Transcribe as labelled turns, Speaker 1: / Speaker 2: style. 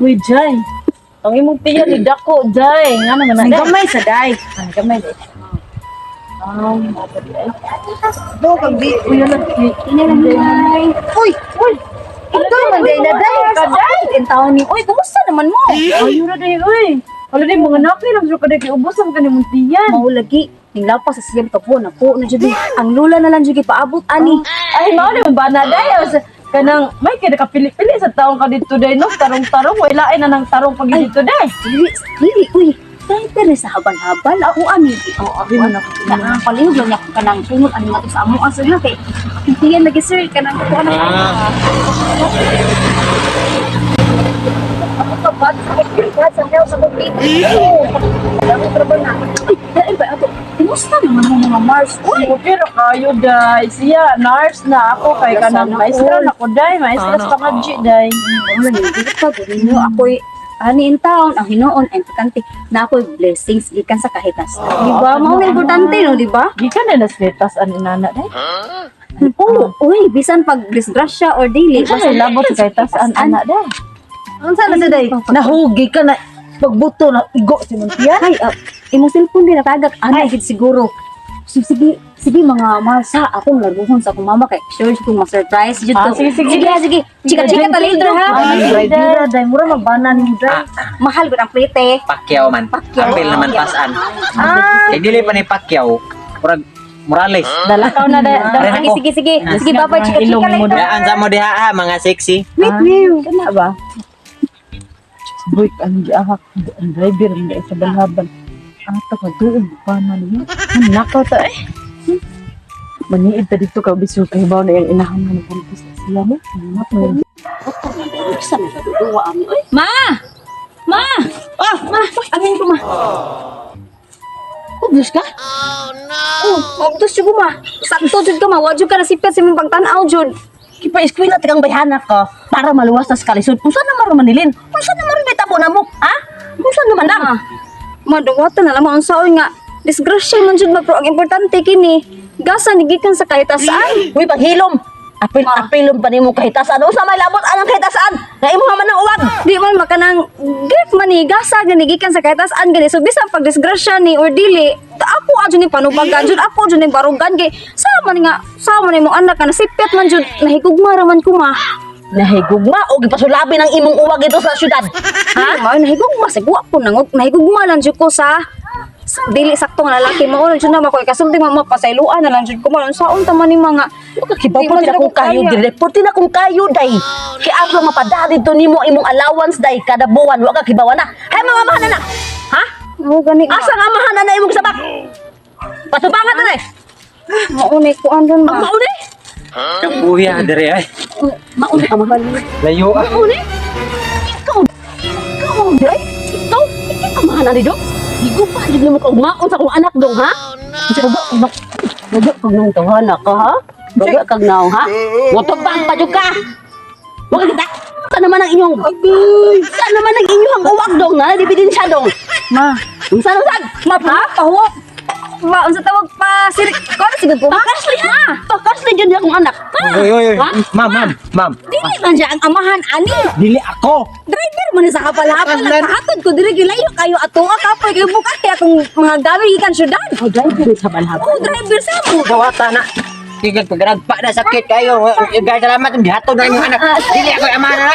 Speaker 1: Uy, Jai. Ang imong tiyan ni dako, Jai. Nga naman na.
Speaker 2: Ang gamay sa day.
Speaker 1: Ang gamay day.
Speaker 2: Do kag di.
Speaker 1: Uy, ala.
Speaker 2: Uy, uy. Ikaw man day na day.
Speaker 1: Kaday.
Speaker 2: In taon ni. Uy, kumusta naman mo?
Speaker 1: Ayun na day, uy. Ala day, mga naki lang siya kaday. Kay ubos ang kanimong tiyan.
Speaker 2: Mao lagi. Ning lapas sa siyam ka po na po na jud ni. Ang lula na lang jud paabot ani.
Speaker 1: Ay, mao na yung bana day. O, kanang, may kaya nakapili-pili sa taong ka dito day, no? Tarong-tarong, wala ay na ng tarong pag dito day.
Speaker 2: Dili, dili uy. Driver ni sa habal-habal ako ani.
Speaker 1: Oo, ako na.
Speaker 2: Kanang palihog lang niya kanang sungod ani nga to sa amo sir ha kay tiyan lagi sir kanang kuan na. Ako ka ba sa sa sa computer. Na. Uy, dahil ba ato? Kumusta naman mo mga Mars? Uy,
Speaker 1: Okay ra kayo, day. Siya, nurse na ako. Kay kanang maestra na ko, day. Maestra sa pangadji, day.
Speaker 2: wala ni dili pa ninyo ako'y ani in town ang hinuon ang importante na ako'y blessings gikan sa kahitas. Di ba? Mao na importante no, di ba?
Speaker 1: Gikan na nasletas ang inana, day.
Speaker 2: Oo, uy, bisan pag disgrasya or dili,
Speaker 1: Basta labot sa kahitas ang ana, day.
Speaker 2: Unsa na sa day?
Speaker 3: Nahugi ka na pagbuto na igo si Montian.
Speaker 2: Ay, imong cellphone din natagak ana gid siguro. So, sige, sige mga Marsa, akong laruhon sa akong mama kay sure kung ma-surprise jud
Speaker 1: Ah,
Speaker 2: to.
Speaker 1: sige, sige.
Speaker 2: Sige, sige. Chika chika ta later ha.
Speaker 3: Ay, driver, day mura magbana ni mo day.
Speaker 2: Mahal gud ang plate.
Speaker 4: Pacquiao man.
Speaker 2: Pacquiao.
Speaker 4: Apil naman pasan. Kay dili pa ni Pacquiao. Murag Morales.
Speaker 1: Dalakaw na, day.
Speaker 4: Pare
Speaker 2: Sige,
Speaker 4: ako.
Speaker 2: sige, sige. Sige, bye-bye. Chika
Speaker 1: Ilong
Speaker 2: chika
Speaker 1: mo
Speaker 2: later.
Speaker 4: Daan sa mo diha ha, mga sexy.
Speaker 2: Wait, wait.
Speaker 1: Kana ba? Boy, ang giahak ang driver ang dai sa balhabal. Ato ka duog pa na niya. Ang nakaw ta eh. Maniid ta dito ka bisyo kay baw na iyang inahan nga nagpunta sa siya mo. Ang
Speaker 2: Sa may duwa ami. Uy, ma! Ma! Ah, ma! Amin ko ma. Ubus ka? Oh no. Oh, ubus jud ko ma. Sakto jud ka ma. Wa jud ka nasipit sa imong pagtan-aw jud.
Speaker 3: Kipa-eskwela tikang bayhana ka para maluwas na sa kalisod. Unsa naman ro manilin? Unsa naman ro mitabo na mo? Ha? Unsa naman lang?
Speaker 2: Ma, madungwatan na lang unsaon nga. Disgrasya man jud ma pero ang importante kini. Gasa ni gikan sa kahitasan.
Speaker 3: Uy, paghilom. Apil apilom pa nimo kahitasan. Unsa may labot anang kahitasan? Nga imo man ang uwag.
Speaker 2: Di man makanang gift man ni gasa gani gikan sa kahitasan gani. So bisan pag disgrasya ni or dili, ta ako adyo ni panubagan jud ako jud ni barugan kay sama ni nga sama ni mo anak ka nasipit man jud nahigugma ra man ko ma.
Speaker 3: Nahigugma o gipasulabi ng imong uwag dito sa syudad.
Speaker 2: Ha? Ma nahigugma sa guwa ko nang nahigugma lang jud ko sa dili sakto nga lalaki mao lang jud na makoy kasulti ma pasayloan na lang jud ko man unsaon ta man ni mga
Speaker 3: Makakibaw
Speaker 2: Di man
Speaker 3: pati na
Speaker 2: jud
Speaker 3: kung
Speaker 2: ako
Speaker 3: kayo
Speaker 2: kaya.
Speaker 3: dire. Pati na kung kayo day. Kay ato mapadali to nimo imong allowance day kada buwan wa ka kibawa na. Hay mga amahan na na. Ha?
Speaker 2: Mao gani ma.
Speaker 3: Asa nga amahan na na imong sabak? Patubangan na eh.
Speaker 2: Mao ni kuan ron ma.
Speaker 3: Mauni.
Speaker 4: Buya dire ay.
Speaker 3: Mauni amahan.
Speaker 4: Layo ah.
Speaker 3: Mauni. Ikaw. Ikaw day. Ikaw. Ikaw amahan na dito. Higupa jud nimo kaugmaon sa akong anak dong ha? Baga baga kag nang tawhana ka ha? Baga kag naong ha? Motobang pa jud ka. Wa ka kita. Sa naman ang inyong Sa naman ang inyong uwag dong na ebidensya dong.
Speaker 2: Ma.
Speaker 3: Unsa na sad?
Speaker 2: Ma pa pahuwa. Ma unsa tawag pa sir kuan sigud ko ma.
Speaker 3: Pakasli ha. Pakasli jud akong anak. Ha?
Speaker 4: Oy, oy, oy.
Speaker 3: Ha?
Speaker 4: Ma'am, ma'am, ma'am.
Speaker 2: Dili man siya ang amahan ani.
Speaker 4: Dili ako.
Speaker 2: Driver man ni sa kapal-hapal nagpahatod ko diri gilayo kayo ato ka kapoy kay bukat kay akong mga gamit gikan syudad.
Speaker 3: Oh, driver sa balhab.
Speaker 2: Oh, driver sa mo.
Speaker 4: Gawata na. Tigil pagragpa na sakit kayo. Guys, salamat. Gihatod na imong anak. Dili ako amahan na.